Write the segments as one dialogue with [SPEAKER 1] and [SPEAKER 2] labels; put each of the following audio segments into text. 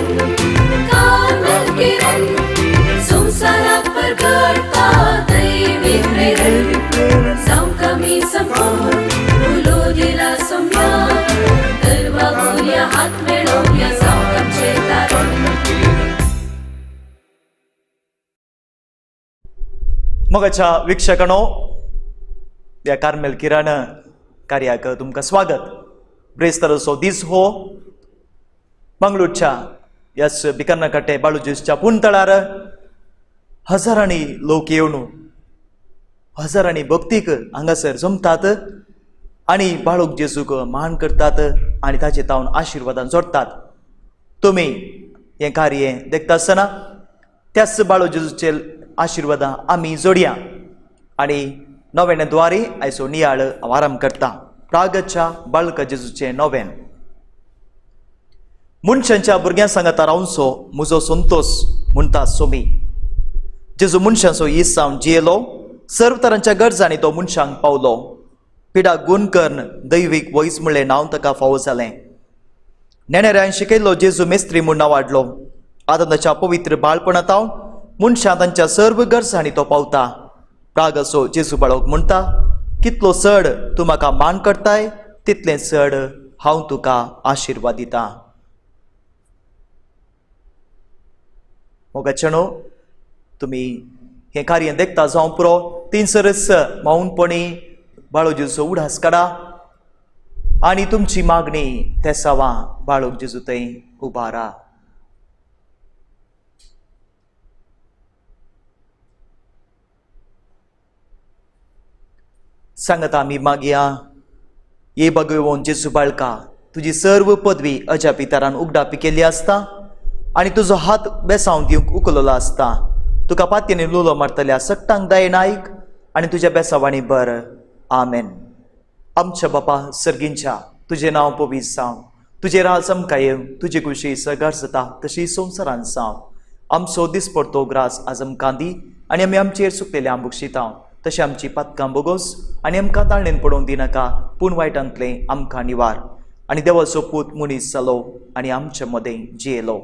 [SPEAKER 1] किरण, Carmel किरण, संवसाराक परगटता दैवी प्रेरण. जावंक आमी संपूर्ण उलो दिला सोम्या, तर वागुया हात मेळोवया, जावंक आमचें तारण.
[SPEAKER 2] मोगाच्या वीक्षकांनो, ह्या कार्मेल किरण कार्याक तुमकां स्वागत. ब्रेस्ताराचो दीस हो. मंगळूरच्या ह्याच भिकर्णकाटे बाळूजेसच्या पुणतळार हजारांनी लोक येवन हजारांनी भक्तीक हांगासर जमतात आनी बाळूक जेजूक मान करतात आनी ताचे तावन आशिर्वादान जोडटात. तुमी हें कार्य देखता आसतना त्याच बाळू जेजूचे आशिर्वादां आमी जोडया आनी नव्याने द्वारे आयचो नियाळ हांव आराम करता. प्रागच्या बाळका जेजूचें नोवेन. मनशांच्या भुरग्यां सांगाता रावचो म्हजो संतोस म्हणटा सोमी. जेजू मनशांचो इस जावन जियेलो. सर्व तरांच्या गरजांनी तो मनशांक पावलो. पिडा गुण कर्ण दैवीक वैज म्हणलें नांव ताका फावो जालें. नेणेऱ्यान शिकयल्लो जेजू मेस्त्री म्हूण नांवाडलो. आतां ताच्या पवित्र बाळपणांत मनशां तांच्या सर्व गरजांनी तो पावता. प्राग असो जेजू बाळोक म्हणटा, कितलो चड तूं म्हाका मान करताय तितलें चड हांव तुका आशिर्वाद दितां. मोगाचेणो, तुमी हें कार्य देखता जावं पुरो, थंयसरच मौनपणी बाळू जेजूचो उडास काडा आनी तुमची मागणी तेसावां बाळूक जेजू थंय उबारा. सांगता आमी मागया. ये भगवंत जेजू बाळका, तुजी सर्व पदवी अजापितारान उगडापी केल्ली आसता आनी तुजो हात बेसांव दिवंक उखललो आसता. तुका पातयेनी लुलो मारतल्या सट्टांक दयेन नायक आनी तुज्या बेसावांनी बर. आमेन. आमच्या बापा सर्गींच्या, तुजें नांव पवित्र जावं, तुजें राज आमकां येवं, तुजी खुशी सगार जाता तशी संवसारान जावं. आमचो दिसपडतो ग्रास आज आमकां दी आनी आमी आमचेर चुकलेल्या बक्षितांव तशें आमची पातकां बोगोस आनी आमकां ताळणेन पडोवंक दिनाका, पूण वायटांतलें आमकां निवार. आनी देवाचो पूत मनीस जालो आनी आमचे मदें जियेलो.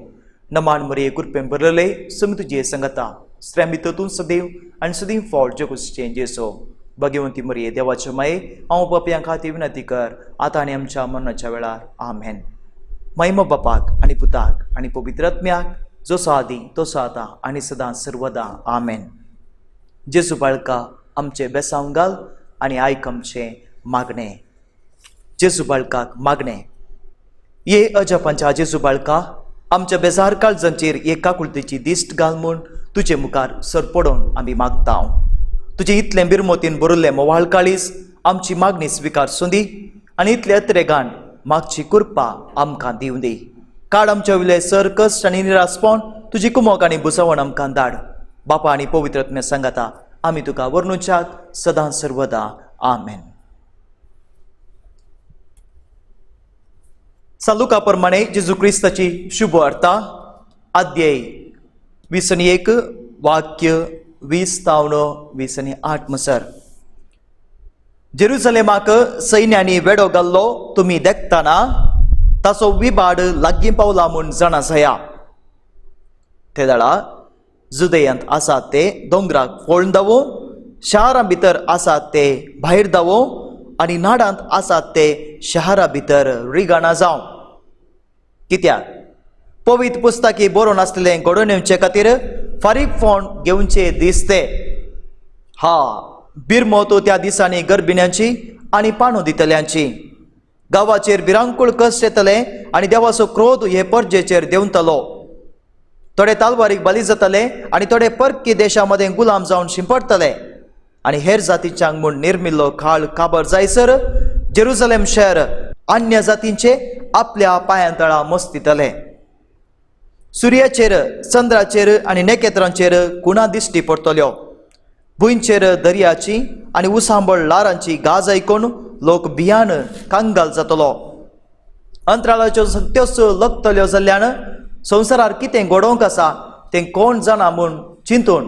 [SPEAKER 2] नमान मरये, कृपेन भरलेले, समी तुजे संगता, स्त्र्यां भितर तूं सदैव आनी सदीं फॉल जगुसचें जेसो. भगवंती मरये, देवाचे माये, हांव पापयां खातीर विनंती कर, आतां आनी आमच्या मरणाच्या वेळार. आमेन. महिमा बापाक आनी पुताक आनी पवित्र आत्म्याक, जसो आदी तसो आतां आनी सदां सर्वदा. आमेन. जेजू बाळका, आमचें बेसांव घाल आनी आयक आमचें मागणें. जेजू बाळकाक मागणें. ये अजापांच्या जेजू बाळका, आमच्या बेजार काळजांचेर एक काकुळतेची दिश्ट घाल म्हूण तुजे मुखार सरपडोवन आमी मागता. तुजें इतलें बिरमोतीन भरिल्लें मोवाळ काळीज आमची मागणी स्विकार सुंदी आनी इतले अत्रेगान मागची कृपा आमकां दिवं दी. काड आमच्या वयले सर कश्ट आनी निरासपण, तुजी कुमोक आनी बुजवण आमकां धाड. बापा आनी पवित्र आत्म्या सांगाता आमी तुका वर्णुच्याक सदां सर्वदा. आमेन. सालुका प्रमाणे जेजू क्रिस्ताची शुभ वार्ता, अध्याय 21, वाक्य 20 तावन 28 मसर. जेरुसलेमाक सैन्यांनी वेडो घाल्लो तुमी देखतना ताचो विबाड लागीं पावला म्हूण जाणा जाया. ते दळा जुदयांत आसात ते दोंगराक फोळून धांवो, शारां भितर आसात ते भायर धांवो आनी नाडांत आसात ते शहरा भितर रिगाणा जावं. कित्याक पवित्र पुस्तकी बरोवन आसलें घडोवन येवचे खातीर फारीक फोंड घेवचे दिसते. हा बिरमोत त्या दिसांनी गर्भिण्यांची आनी पाणो दितल्यांची. गांवाचेर भिरांकूळ कश्ट येतले आनी देवाचो क्रोध हे परजेचेर देंवतलो. थोडे तालवारीक बली जातले आनी थोडे परकी देशा मदें गुलाम जावन शिंपडटले आनी हेर जातीच्यांक म्हूण निर्मिल्लो काळ काबर जायसर जेरुजलेम शहर अन्य जातींचे आपल्या पांयां तळा मस्तितले. सुर्याचेर, चंद्राचेर आनी नखेत्रांचेर कुणा दिश्टी पडटल्यो. भुंयचेर दर्याची आनी उसांबळ ल्हारांची गाज आयकून लोक भियान कांगाल जातलो. अंतराळाच्यो सत्योच लकतल्यो जाल्ल्यान संवसारार कितें घडोवंक आसा तें कोण जाणा म्हूण चिंतून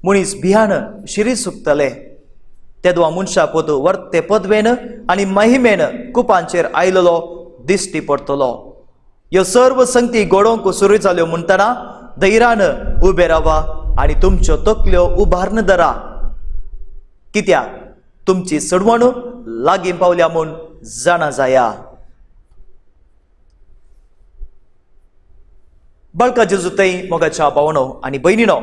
[SPEAKER 2] मनीस भियान शिरी सुकतले. तेदवा मनशा पोत वर्ते पदवेन आनी महिमेन कुपांचेर आयलेलो दिश्टी पडटलो. ह्यो सर्व संगती घडोवंक सुरू जाल्यो म्हणटना धैर्यान उबे रावा आनी तुमच्यो तकल्यो उबारून धरा, कित्याक तुमची सडवण लागीं पावल्या म्हूण जाणा जाया. बाळका जेजू थंय मोगाच्या भावनो आनी भयणीनो,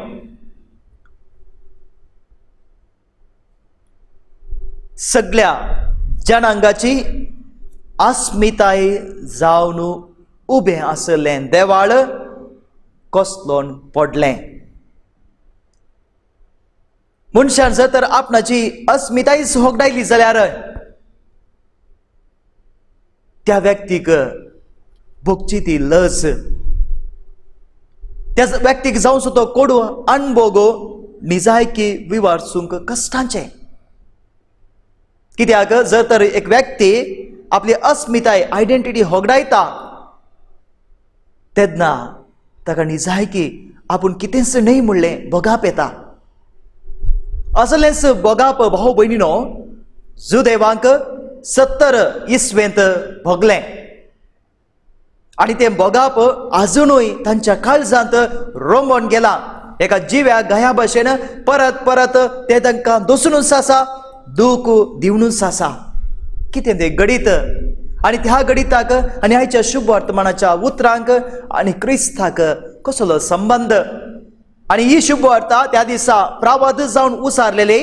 [SPEAKER 2] सगळ्या जनांगाची अस्मिताय जावन उबें आसलें देवाळ कसलोन पडलें. मनशान जर तर आपणाची अस्मितायच होगडायली जाल्यार त्या व्यक्तीक भोगची ती लज, त्या व्यक्तीक जावचो तो कोडू अणभोग निजायकी विवारसूंक कश्टांचें. कित्याक जर तर एक व्यक्ती आपली अस्मिताय आयडेंटिटी होगडायता तेन्ना ताका निजायकी आपूण कितेंच न्हय म्हणलें भोगाप येता. असलेंच भोगाप भाव भयणीनो जुदेवांक 70 इसवेंत भोगलें आनी तें भोगाप आजुनूय तांच्या काळजांत रोमोन गेलां. एका जिव्या गया भशेन परत परत तें तांकां दोसुनूच आसा, दूख दिवनूच आसा. कितें तें गणीत आनी त्या गणिताक आनी आयच्या शुभ वर्तमानाच्या उतरांक आनी क्रिस्ताक कसलो संबंद? आनी ही शुभ वार्ता त्या दिसा प्रावाद जावन उसारलेली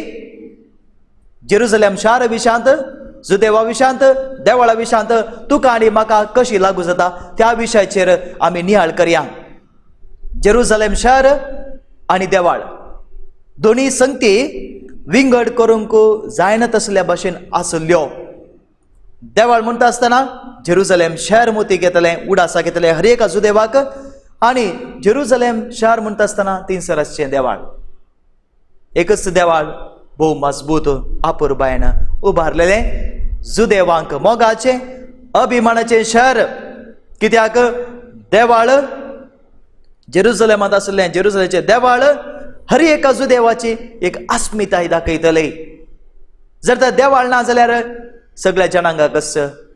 [SPEAKER 2] जेरुजलेम शार विशांत, जुदेवा विशांत, देवळा विशांत तुका आनी म्हाका कशी लागू जाता त्या विशयाचेर आमी नियाळ करया. जेरुजलेम शार आनी देवाळ दोनी संगती विंगड करूंक जायना तसल्या भाशेन आसल्यो. देवाळ म्हणटा आसतना जेरुजलेम शहर मोती घेतलें, उडासा घेतलें हर एका जुदेवाक, आनी जेरुजलेम शहर म्हणटा आसतना थंयसर आसचें देवाळ, एकच देवाळ भोव मजबूत आपुरबायन उबारलेलें जुदेवांक मोगाचें अभिमानाचें शहर. कित्याक देवाळ जेरुजलेमांत आशिल्लें जेरुजलेमाचें देवाळ हर एका जुदेवाची एक अस्मिताय दाखयतले. जर तर देवाळ ना जाल्यार सगळ्या जनांगाक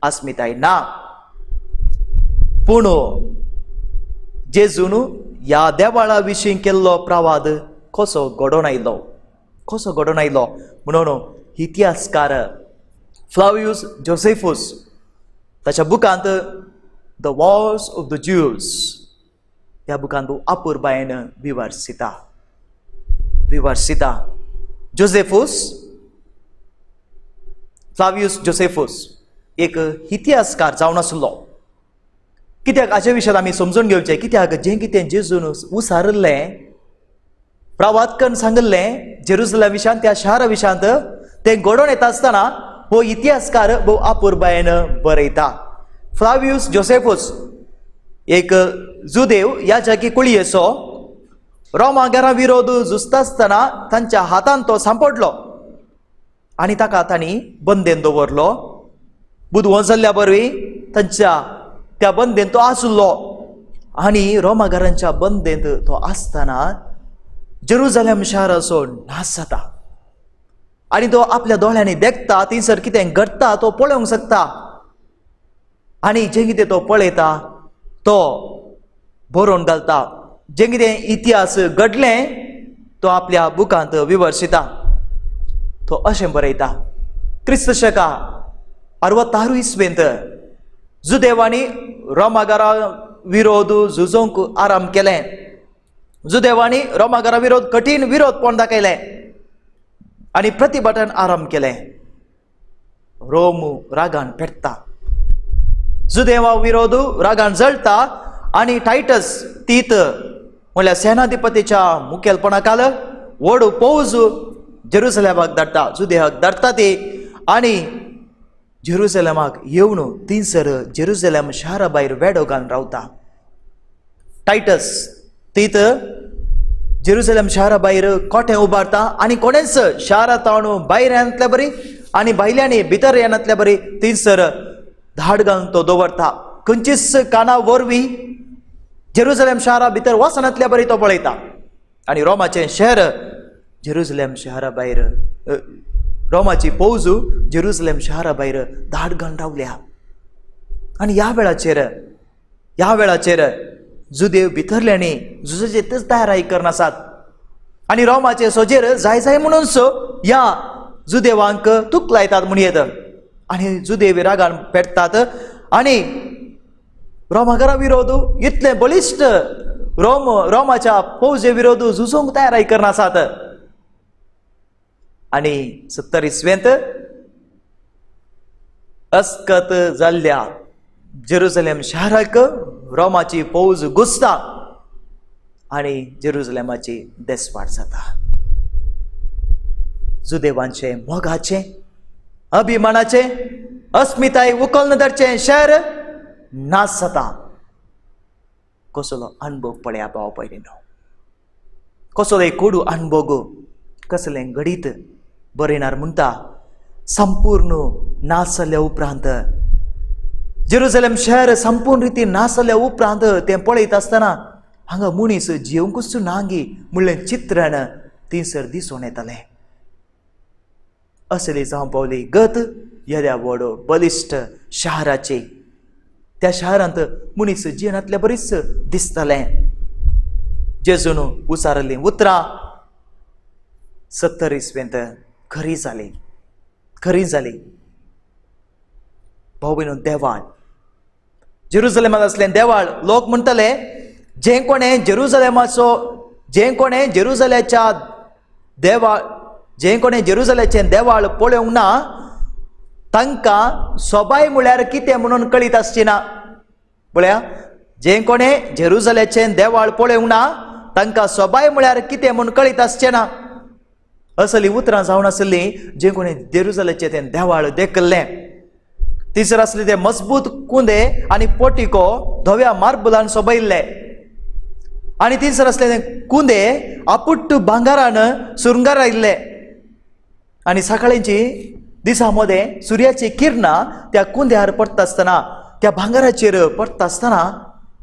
[SPEAKER 2] अस्मिताय ना. पूण जेजून ह्या देवाळा विशीं केल्लो प्रवाद कसो घडोवन आयलो, कसो घडोवन आयलो म्हणून इतिहासकार फ्लावियूस जोसेफूस ताच्या बुकांत the wars of the Jews ह्या बुकांत आपुरबायेन विवर्सिता विवर्सिता. जोसेफूस, फ्लावियूस जोसेफूस एक इतिहासकार जावन आसलो. कित्याक हाचे विशयान आमी समजून घेवचें, कित्याक जें कितें जेजून उसारिल्लें प्रवादकन सांगिल्लें जेरुजलेम विशांत त्या शारा विशांत तें घडोवन येता आसतना हो इतिहासकार भोव आपुरबायेन बरयता. फ्लावियूस जोसेफूस एक जुदेव ह्या जागी कुळयेचो रोमागरा विरोध झुजता आसतना तांच्या हातान तो सांपडलो आनी ताका तांणी बंदेन दवरलो. बुदवंत जाल्ल्या बरवी तांच्या त्या बंदेन तो आसलो आनी रोमागारांच्या बंदेंत तो आसतना जेरुजलेम शाराचो नाश जाता आनी तो आपल्या दोळ्यांनी देखता थंयसर कितें घडटा तो पळोवंक शकता आनी जें कितें तो पळयता तो बरोवन घालता. जें कितें इतिहास घडलें तो आपल्या बुकांत विवर्सिता. तो अशें बरयता, क्रिस्त शका 66 इसवेंत जुदेवांनी रोमागारा विरोध झुजोवंक आराम केलें. जुदेवांनी रोमागारा विरोध कठीण विरोधपण दाखयलें आनी प्रतिभटान आराम केलें. रोम रागान पेटता, जुदेवा विरोध रागान जळटा आनी टायटस तीत म्हणल्यार सेनाधिपतीच्या मुखेलपणाखाल व्हड फौज जेरुसलेमाक धाडटा, जुदेहाक धाडटा ती आनी जेरुसलेमाक येवन थंयसर जेरुसलेम शारा भायर वेडो घालून रावता. टायटस तीत जेरुसलेम शारा भायर कोटें उबारता आनी कोणेंच शारा ताणू भायर येनातल्या बरी आनी भायल्यांनी भितर येनातल्या बरी थंयसर धाड घालून तो दवरता. खंयचीच काना वरवीं जेरुसलेम शारा भितर वचनातल्या बरी तो पळयता आनी रोमाचें शहर जेरुसलेम शहरा भायर रोमाची फौज जेरुसलेम शहरा भायर धाड घालून रावल्या. आनी ह्या वेळाचेर ह्या वेळाचेर जुदेव भितरल्यांनी झुजाचे तेच तयाराई करनासात आनी रोमाचे सोजेर जाय जाय म्हणून ह्या जुदेवांक तुक लायतात म्हण येत आनी जुदेव रागान पेटतात आनी रोमागरा विरोध इतले बळिश्ट रोम रोमाच्या फौजे विरोध झुजूंक तयाराई करनासात. आनी 70 इसवेंत अस्कत जाल्ल्या जेरुजलेम शाराक रोमाची फौज घुसता आनी जेरुजलेमाची देसवाट जाता. जुदेवांचें मोगाचें अभिमानाचें अस्मिताय उखलून धरचें शहर नाश जाता. कसलो अणभव पळया भाव भयणीनो, कसलो एक कोडू अणभव, कसलें घडीत बरयणार म्हणटा संपूर्ण नाश जाल्या उपरांत जेरुजलेम शहर संपूर्ण रितीन नाश जाल्या उपरांत तें पळयत आसतना हांगा मनीस जिवंकूच नांगी म्हणलें चित्रण थंयसर दिसून येतालें. असली जावं पावली गत येद्या व्हड बलिश्ट शाराची. त्या शारांत मनीस जियेनातले बरीच दिसतालें. जेजून उचारिल्लीं उतरां 70 इसवेंत खरी जाली, खरी जाली. भाव भयणीनो, देवाळ जेरुजलेमांत आसलें देवाळ लोक म्हणटले जें कोणें जेरुजलेमाचो जें कोणें जेरुजल्याच्या देवाळ जें कोणें जेरुजल्याचें देवाळ पळोवंक ना तांकां सोबाय म्हळ्यार कितें म्हणून कळीत आसची ना. पळया, जें कोणें जेरुजल्याचें देवाळ पळोवंक ना तांकां सोबाय म्हळ्यार कितें म्हणून कळीत आसचें ना. असली उतरां जावन आसलीं जें कोणें जेरुजल्याचें तें देवाळ देखलें. तिसर आसले ते मजबूत कुंदे आनी पोटिको धव्या मार्बलान सोबयल्ले आनी तिसर आसले ते कुंदे आपुट्ट भांगारान सुरंगारायल्ले आनी सकाळींची दिसा मदें सुर्याची किरणां त्या कुंद्यार पडटा आसतना त्या भांगाराचेर पडटा आसतना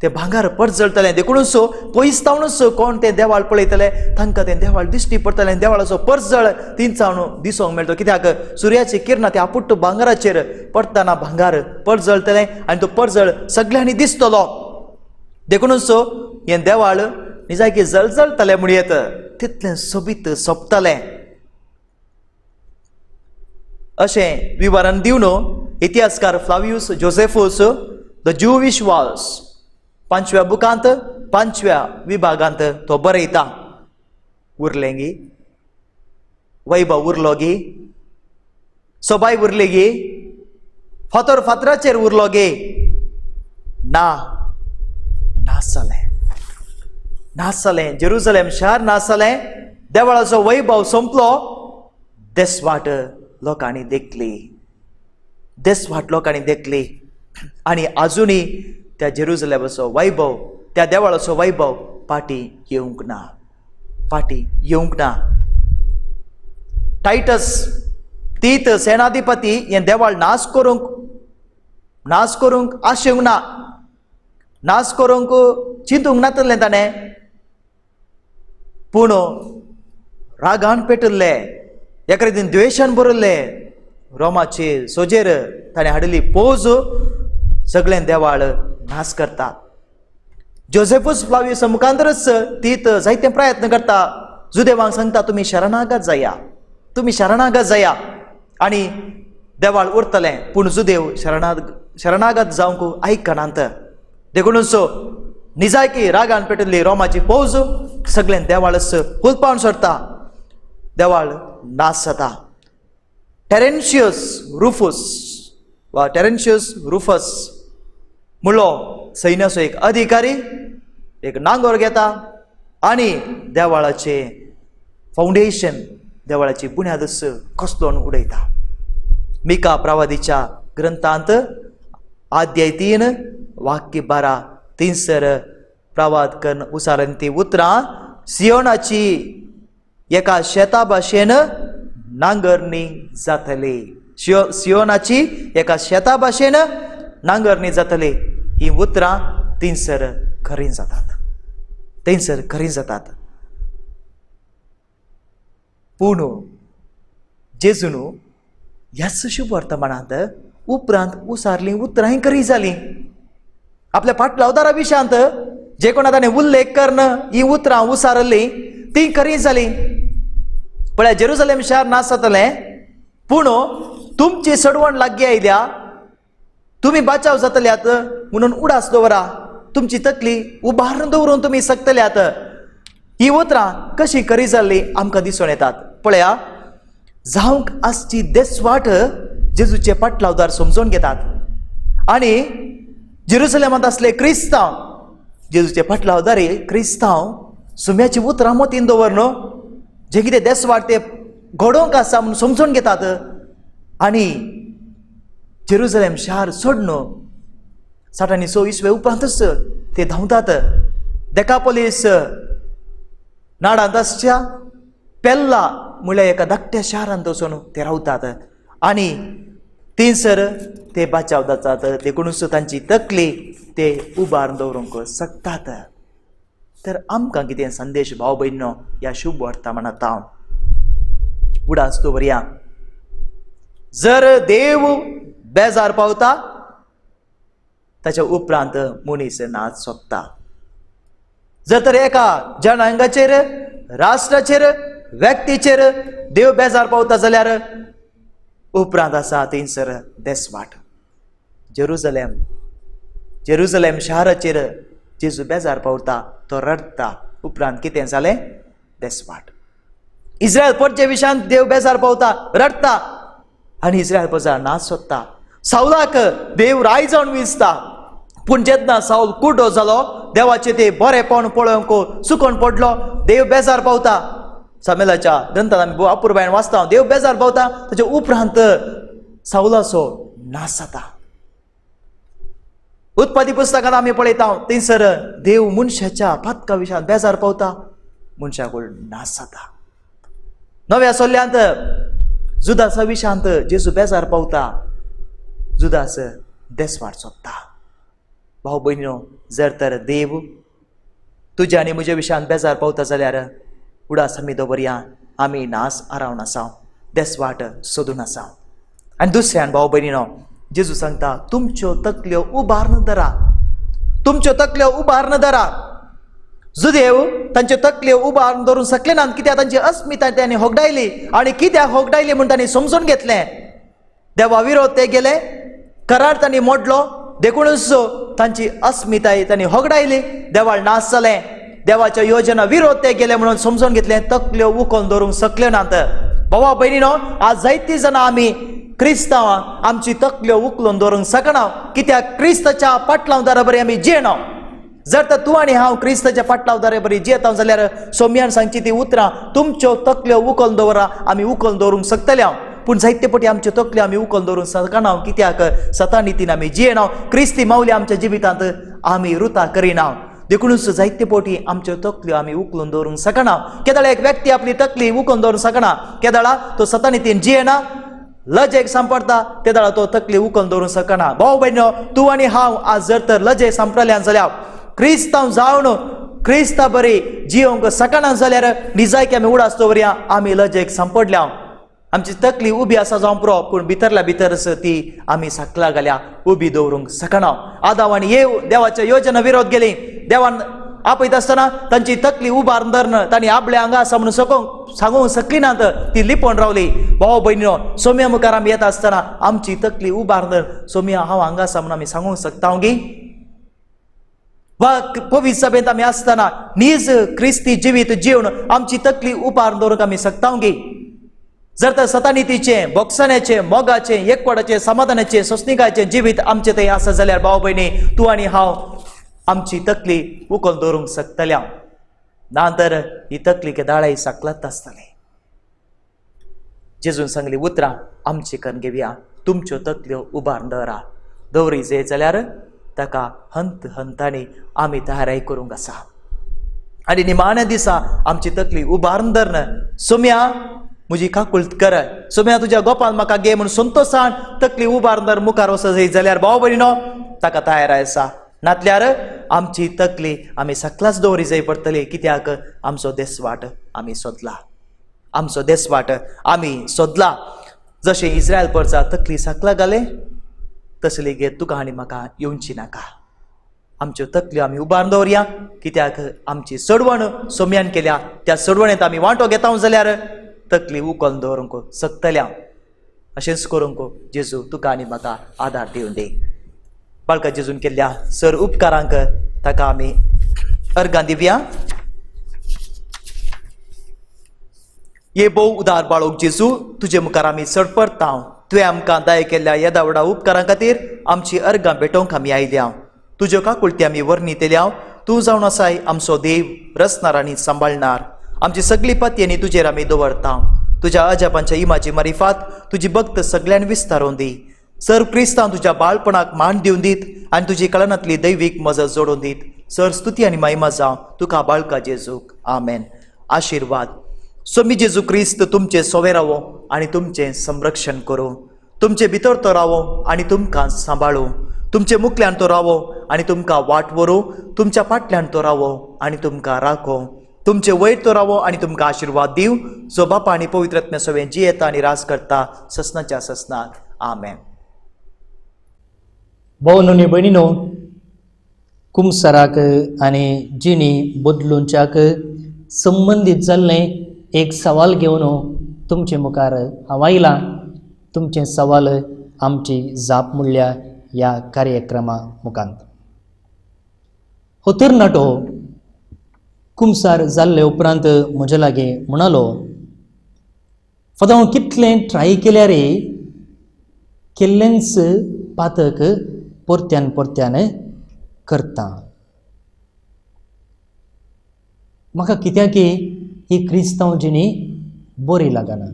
[SPEAKER 2] ते भांगार परजळटलें. देखूनच पयस तावनूच कोण तें देवाळ पळयतले तांकां तें देवाळ दिश्टी पडटलें. देवाळाचो परजळ तिनसावन दिसूंक मेळटलो. कित्याक सुर्याची किरणां त्या आपुट्ट भांगाराचेर पडटना भांगार परजळटलें आनी तो परजळ सगळ्यांनी दिसतलो. देखूनच हें देवाळ निजायकी जळजळटलें म्हण येत तितलें सोबीत सोंपतलें. अशें विवरण दिवन इतिहासकार फ्लावियूस जोसेफूस the Jewish walls 5व्या बुकांत 5व्या विभागांत तो बरयता. उरलेंगी वैभव उरलो गी, सोबाय उरली गी, फातर फातराचेर उरलो गी, ना, नाश जालें, नाश जालें. जेरुजलेम शार नाश जालें, देवळाचो वैभव सोंपलो. देसवाट लोकांनी देखली, देसवाट लोकांनी देखली आनी आजुनूय त्या जेरुजलेमाचो वैभव त्या देवळाचो वैभव पाटी येवंक ना, पाटी येवंक ना. टायटस तीत सेनाधिपती हें देवाळ नाश करूंक आशेवंक ना, नाश करूंक चिंतूंक नातलें ताणें, पूण रागान पेटिल्ले एका रितीन द्वेशान भरिल्ले रोमाचे सोजेर ताणें हाडिल्ली फौज सगळें देवाळ नाश करता. जोसेफूस फ्लावियस मुखांतरच तीत जायते प्रयत्न करता. जुदेवांक सांगता तुमी शरणागत जाया, तुमी शरणागत जाया आनी देवाळ उरतलें. पूण जुदेव शरणागत जावंक आयकनात. देखूनच निजायकी रागान पेटिल्ली रोमाची फौज सगळें देवाळच हुलपावन सोडटा, देवाळ नाश जाता. टेरेन्शियस रुफूस वा टेरेन्शियस रुफस म्हणलो सैन्याचो एक अधिकारी एक नांगोर घेता आनी देवाळाचें फावंडेशन देवाळाची बुन्यादच कसलोन उडयता. मिका प्रवादीच्या ग्रंथांत आध्याय 3 वाक्य 12 थंयसर प्रवाद करून उचारून ती उतरां सियोनाची एका शेता भाशेन नांगरणी जातली, सियोनाची एका शेता भाशेन नांगरणी जातली. ही उतरां थंयसर खरीं जातात, थंयसर खरीं जातात. पूण जेजून ह्याच शुभ वर्तमानांत उपरांत उसारलीं उतरांय खरीं जालीं. आपल्या फाटलावदारा विशयांत जे कोणा ताणें उल्लेख करून ही उतरां उसारल्लीं तीं खरीं जालीं. पळय, जेरुजलेम शार नाश जातलें, पूण तुमची सडवण लागीं आयल्या, तुमी बाचाव जातल्यात म्हणून उडास दवरा, तुमची तकली उबारून दवरून तुमी शकतल्यात. ही उतरां कशी खरी जाल्ली आमकां दिसून येतात. पळया, जावंक आसची देसवाट जेजूचे पाटलावदार समजून घेतात आनी जेरुसलेमांत आसले क्रिस्तांव जेजूचे पाटलावदारी क्रिस्तांव सुम्याची उतरां मतीन दवर न्हू जे कितें देसवाट ते घडोवंक आसा म्हणून समजून घेतात आनी जेरुजलेम शार सोडून 60 आनी 6 इसवे उपरांतच ते धांवतात. देकापोलीस नाडांत आसच्या पेल्ला म्हणल्यार एका धाकट्या शारांत वचून ते रावतात आनी थंयसर ते बाचाव जातात. देखुनूच तांची तकली ते उबारून दवरूंक शकतात. तर आमकां कितें संदेश भाव भयणो ह्या शुभ वर्तमानांत हांव उडास दवरया. जर देव बेजार पावता ताच्या उपरांत मनीस नाच सोदता. जर तर एका जनांगाचेर, राष्ट्राचेर, व्यक्तीचेर देव बेजार पावता जाल्यार उपरांत आसा थंयसर देसवाट. जेरुजलेम जेरुजलेम शाराचेर जेजू बेजार पावता, तो रडटा. उपरांत कितें जालें? देसवाट. इस्रायल परचे विशयांत देव बेजार पावता, रडटा आनी इस्रायल प्रजा नाच सोदता. सावलाक देव राय जावन विजता, पूण जेन्ना सावल कुड्डो जालो, देवाचें ते बरेपण पळोवंक चुकोन पडलो, देव बेजार पावता. सामेलाच्या ग्रंथात आमी अपुरबायन वाचता, देव बेजार पावता, ताच्या उपरांत सावलाचो नाश जाता. उत्पत्ती पुस्तकांत आमी पळयता, थंयसर देव मनशाच्या पातका विशयांत बेजार पावता, मनशाक नाश जाता. नव्या सोल्यांत जुदासा विशयांत जेजू बेजार पावता, जुदास देसवाट सोदता. भाव भयणीनो, जर तर देव तुज्या आनी म्हज्या विशयांत बेजार पावता जाल्यार उडास आमी दवरया, आमी नास आरावन आसा, देसवाट सोदून आसा. आनी दुसऱ्यान भाव भयणीनो, जेजू सांगता, तुमच्यो तकल्यो उबारून धरा, तुमच्यो तकल्यो उबारून धरा. जुदेव तांच्यो तकल्यो उबारून दवरूंक शकले नात, कित्याक तांची अस्मिताय तांणी होगडायली आनी कित्याक होगडायली म्हूण तांणी समजून घेतलें. देवा विरोध ते गेले, करार तांणी मोडलो, देखूनच तांची अस्मिताय तांणी होगडायली, देवाळ नाश जालें. देवाच्या योजना विरोध ते गेले म्हणून समजून घेतलें, तकल्यो उखलून दवरूंक शकले नात. भावा भयणीनो, आज जायतीं जाणां आमी क्रिस्तांवां आमची तकल्यो उखलून दवरूंक शकना, कित्याक क्रिस्ताच्या पाटलावदारा बरी आमी जियेना. जर तर तूं आनी हांव क्रिस्ताच्या पाटलावदारा बरी जियेता जाल्यार सोमयान सांगची ती उतरां, तुमच्यो तकल्यो उखलून दवरा, आमी उखलून दवरूंक शकतले हांव. पूण जायते पटी आमच्यो तकल्यो आमी उखलून दवरूंक शकना, कित्याक सता नितीन आमी जियेना, क्रिस्ती मावली आमच्या जिवितांत आमी रुता करिना. देखूनच जायते पटी आमच्यो तकल्यो आमी उखलून दवरूंक शकना. केदळा एक व्यक्ती आपली तकली उखलून दवरूंक शकना, केदळा तो सतानितीन जियेना, लजेक सांपडटा, तेदळा तो तकली उखलून दवरूंक शकना. भाव भयणो, तूं आनी हांव आज जर तर लजेक सांपडल्यान जाल्यार, क्रिस्तांव जावन क्रिस्ता बरी जियोंक शकना जाल्यार, निजायकी आमी उडास दवरया, आमी लजेक सांपडल्या. आमची तकली उबी आसा जावं पुरो, पूण भितरल्या भितरच ती आमी सकला घाल्या, उबी दवरूंक शकना. आदाव आनी येव देवाच्या योजना विरोध गेली. देवान आपयत आसतना तांची तकली उबारून धरून तांणी आपल्या हांगा आसा म्हणून सकोंक सांगूंक शकली नात, ती लिपोवन रावली. भाव भयणीनो, सोम्या मुखार आमी येता आसतना आमची तकली उबारून धर, सोम्या हांव हांगा आसा म्हणून आमी सांगूंक शकता गी? वा पवित्र सभेंत आमी आसतना नीज क्रिस्ती जिवीत जिवन आमची तकली उबारून दवरूंक आमी शकता गी? जर तर सतानितीचें, बोगसाण्याचें, मोगाचें, एकवटाचें, समाधानाचें, सोंसणिकायेचें जिवीत आमचें थंय आसा जाल्यार भाव भयणी, तूं आनी हांव आमची तकली उखल दवरूंक शकतल्या. ना तर ही तकली केदाळाय सकलत आसतली. जेजून सांगली उतरां आमची करून घेवया, तुमच्यो तकल्यो उबारून दवरा. दवरी जाय जाल्यार ताका हंत हंतांनी आमी तयाराय करूंक आसा. आनी निमाण्या दिसा आमची तकली उबारून धरन, सोम्या म्हजी काकुळट कर, सोम्या तुज्या गोपान म्हाका घे म्हूण संतोशान तकली उबारून धर मुखार वचत जाय जाल्यार भाव भयणीनो, ताका तयार आसा. नातल्यार आमची तकली आमी सकलाच दवरी जाय पडटली, कित्याक आमचो देसवाट आमी सोदला, आमचो देसवाट आमी सोदला. जशें इस्रायल परचा तकली सकला घाले, तशें लेगीत तुका आनी म्हाका येवची नाका. आमच्यो तकल्यो आमी उबारून दवरया, कित्याक आमची सडवण सोम्यान केल्या त्या सडवणेंत आमी वांटो घेता जाल्यार तकली उखलून दवरूंक शकतल्या. अशेंच करूंक जेजू तुका आनी म्हाका आदार दिवन दी. बाळका जेजून केल्ल्या सर उपकारांक ताका आमी अर्गां दिवया. ये भोव उदार बाळोक जेजू, तुजे मुखार आमी सडपडता. तुवें आमकां दाय केल्ल्या येदा व्हडा उपकारां खातीर आमची अर्गां भेटोवंक आमी आयल्या. तुज्यो काकुळटी आमी वर्णितल्या. तूं जावन आसाय आमचो देव, रचणार आनी सांबाळणार. आमची सगळी पातयेनी तुजेर आमी दवरता. तुज्या अजापांच्या इमाजी मारिफात तुजी भक्त सगळ्यान विस्तारून दी. सर क्रिस्तांव तुज्या बाळपणाक मान दिवन दीत आनी तुजी कळनांतली दैवीक मजत जोडून दीत. सर स्तुती आनी महिमा जावं तुका बाळका जेजूक. आमेन. आशिर्वाद. स्वामी जेजू क्रिस्त तुमचें सोवे रावो आनी तुमचें संरक्षण करूं. तुमचे भितर तो रावो आनी तुमकां सांबाळूं. तुमचे मुखल्यान तो रावो आनी तुमकां वाट व्हरूं. तुमच्या फाटल्यान तो रावो आनी तुमकां राखो. तुमचे वयर तो रावो आनी तुमकां आशिर्वाद दिवं, जो बापा आनी पवित्र आत्म्या सवें जियेता आनी राज करता ससनाच्या ससनाक. आमेन.
[SPEAKER 3] भोव भयणीनो, कुमसराक आनी जिणी बदलूंच्याक संबंदीत जाल्लें एक सवाल घेवन तुमचे मुखार हांव आयलां. तुमचें सवाल आमची जाप म्हणल्या ह्या कार्यक्रमा मुखांत. हो तरणाटो कुमसार जाल्ले उपरांत म्हजे लागीं म्हणालो, फादर हांव कितलें ट्राय केल्यार केल्लेंच पातक परत्यान परत्यान करता. म्हाका कित्याक ही क्रिस्तांव जिणी बरी लागना,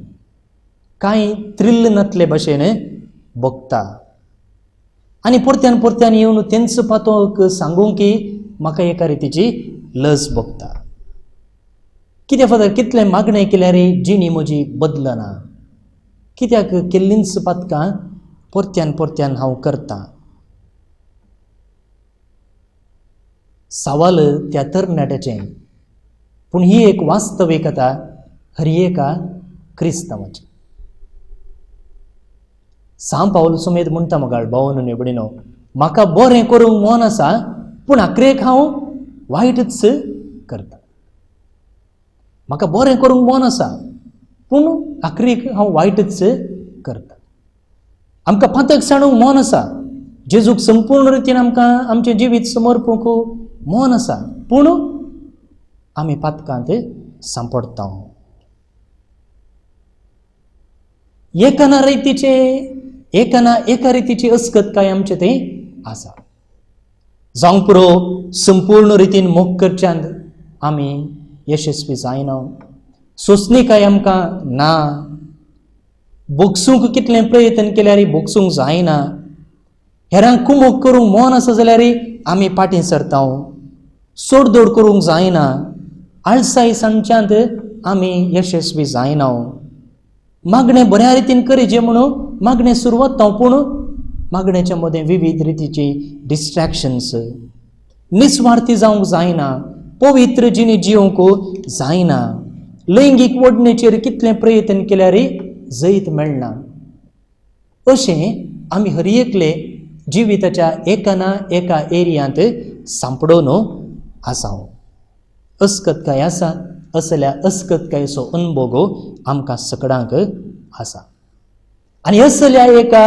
[SPEAKER 3] कांय थ्रिल्ल नातले भशेन भोगता आनी परत्यान परत्यान येवन तेंच पातक सांगूंक की म्हाका एका रितीची लज भोगता. कित्याक फादर कितलें मागणें केल्यार जिणी म्हजी बदलना, कित्याक केल्लींच पातकां परत्यान परत्यान हांव करतां. सवाल त्या तरणाट्याचें, पूण ही एक वास्तविकता हर एका क्रिस्तांवाची. सांव पावल सुमेद म्हणटा मगाळ भावन निबडिनो, म्हाका बरें करूंक मन आसा पूण आखरेक हांव वायटच करता. म्हाका बरें करूंक मन आसा पूण आखरेक हांव वायटच करता. आमकां पातक सांडूंक मन आसा, जेजूक संपूर्ण रितीन आमकां आमचें जिवीत समर्पूंक मन आसा पूण आमी पातकांत सांपडटा. एका ना रितीचे एका ना एका रितीची अस्कतकाय आमचे थंय आसा. जावंक पुरो संपूर्ण रितीन मोग करच्यांत आमी यशस्वी जायना. सोंसणीकाय आमकां ना. भोगसूंक कितलें प्रयत्न केल्यार भोगसूंक जायना. हेरांक कुमोक करूंक मन आसा जाल्यार आमी फाटीं सरता. सोडदोड करूंक जायना. आळसाय सांगच्यांत आमी यशस्वी जायना. मागणें बऱ्या रितीन करीचें म्हणून मागणें सुरवात पूण मागण्याच्या मदें विविध रितीची डिस्ट्रॅक्शन्स. निस्वार्थी जावंक जायना. पवित्र जिणी जिवंक जायना. लैंगीक ओडणेचेर कितलें प्रयत्न केल्यार जैत मेळना. अशें आमी हर एकले जिविताच्या एका ना एका एरियांत सांपडोवन आसा. अस्कतकाय आसा, असल्या अस्कतकायेचो अनभोग आमकां सकडांक आसा. आनी असल्या एका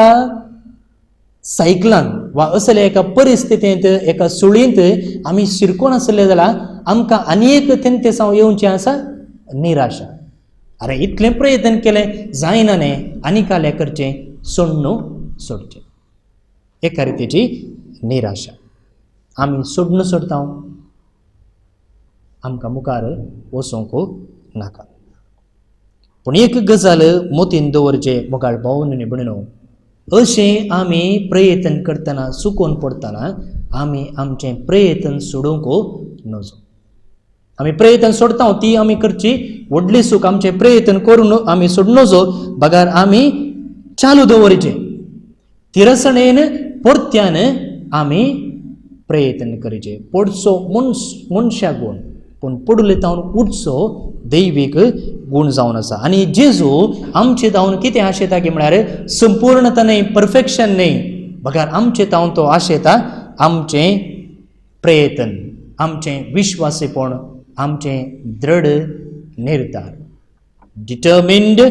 [SPEAKER 3] सायकलान वा असल्या एका परिस्थितींत एका सुळींत आमी शिरकोन आसले जाल्यार आमकां आनी एक तेंतेसांव येवचें आसा, निराशा. अरे इतलें प्रयत्न केलें जायना न्ही, आनी काल्या करचें सोडणू सोडचें, एका रितीची निराशा. आमी सोडणू सोडता, आमकां मुखार वचूंक नाका. पूण एक गजाल मोतीन दवरचें मोगाळ भावन भयणीनो, अशें आमी प्रयत्न करतना चुकोवन पडटना आमी आमचें प्रयत्न सोडूंक नजो. आमी प्रयत्न सोडता ती आमी करची व्हडली चूक. आमचें प्रयत्न करून आमी सोडूं नजो, बगार आमी चालू दवरचें. तिरसणेन परत्यान आमी प्रयत्न करचें. पडचो मनशा गूण पूण पडले तावन उठचो दैवीक गूण जावन आसा. आनी जेजू आमचे तावन कितें आशेता की म्हळ्यार संपूर्णता न्हय, परफेक्शन न्हय, बगार आमचे तावन तो आशेता आमचें प्रयत्न, आमचें विश्वासीपण, आमचें दृढ निर्धार, डिटर्मिन्ड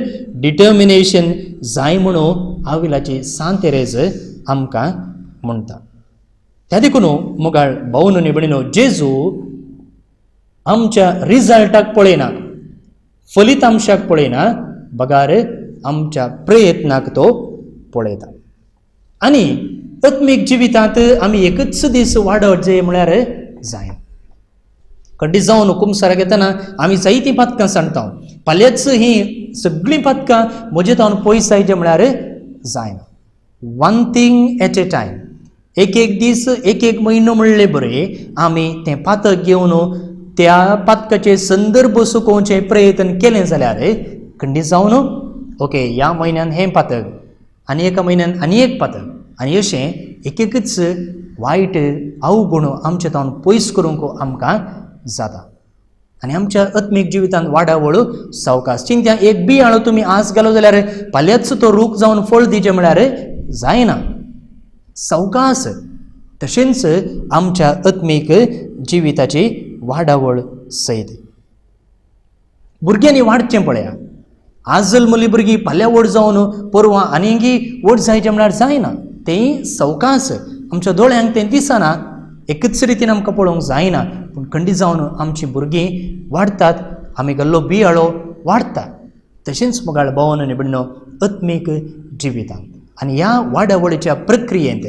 [SPEAKER 3] डिटर्मिनेशन जाय म्हणून आविलाची सांत तेरेज आमकां म्हणटा. त्या देखून मुगाळ भावन आनी भयणीनो, जेजू आमच्या रिजल्टाक पळयना, फलितांशाक पळयना, बगार आमच्या प्रयत्नाक तो पळयता. आनी आत्मीक जिवितांत आमी एकच दीस वाडत जे म्हळ्यार जायना. खंडीत जावन कुमसाराक येतना आमी जायतीं पातकां सांगता, फाल्यांच हीं सगळीं पातकां म्हजे तावन पयस जायचे म्हळ्यार जायना. One thing at a time, एक एक दीस, एक एक म्हयनो म्हणले बरें आमी तें पातक घेवन त्या पातकाचे संदर्भ सुकोवचें प्रयत्न केलें जाल्यार खंडीत जावन ओके ह्या म्हयन्यान हें पातक आनी एका म्हयन्यान आनी एक पातक आनी अशें एक एकच वायट अवगुण आमचे तावन पयस करूंक आमकां जाता आनी आमच्या आत्मीक जिवितांत वाडावळ सावकाश. चिंत्या एक बियाणो तुमी आज घालो जाल्यार फाल्यांच तो रूख जावन फळ दिचें म्हळ्यार जायना, सावकाश. तशेंच आमच्या आत्मीक जिविताची वाडावळ सयत भुरग्यांनी वाडचें पळया. आज जल्मली भुरगीं फाल्यां व्हड जावन परवां आनीकय व्हड जायचें म्हळ्यार जायना, तें सवकास. आमच्या दोळ्यांक तें दिसना, एकच रितीन आमकां पळोवंक जायना, पूण खंडीत जावन आमचीं भुरगीं वाडटात, आमी घाल्लो बियाळो वाडटा. तशेंच मुगाळ भोवन आनी भयणीनो आत्मीक जिवितांत आनी ह्या वाडावळीच्या प्रक्रियेंत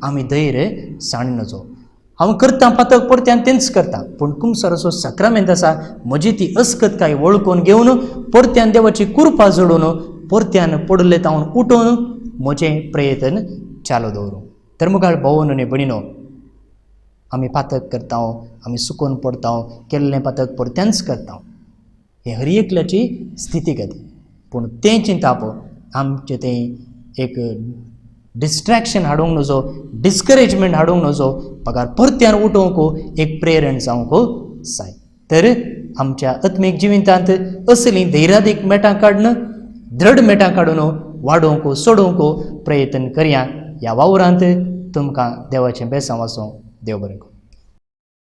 [SPEAKER 3] आमी धैर्य साणी नजो. हांव करतां पातक परत्यान तेंच करता, पूण कुमसाराचो साक्रामेंत आसा म्हजी ती अस्कतकाय वळखून घेवन परत्यान देवाची कृपा जोडून परत्यान पडिल्ले तावन उठून म्हजें प्रयत्न चालू दवरूं. तर मुखार भोवन आनी भयणीनो, आमी पातक करता, आमी सुकून पडटा, केल्लें पातक परत्यानच करता, हें हर एकल्याची स्थिती गती. पूण तें चिंताप आमचें तें एक डिस्ट्रेक्शन हाडूंक नजो, डिस्करेजमेंट हाडूंक नजो, पगार परत्यान उठोवंक एक प्रेरण जावंक जाय. तर आमच्या आत्मीक जिवितांत असलीं धैर्यादीक मेटां काडून, दृढ मेटां काडून वाडोवंक सोडोवंक प्रयत्न करया. ह्या वावरांत तुमकां देवाचें बेसांव आसूं. देव बरें करूं.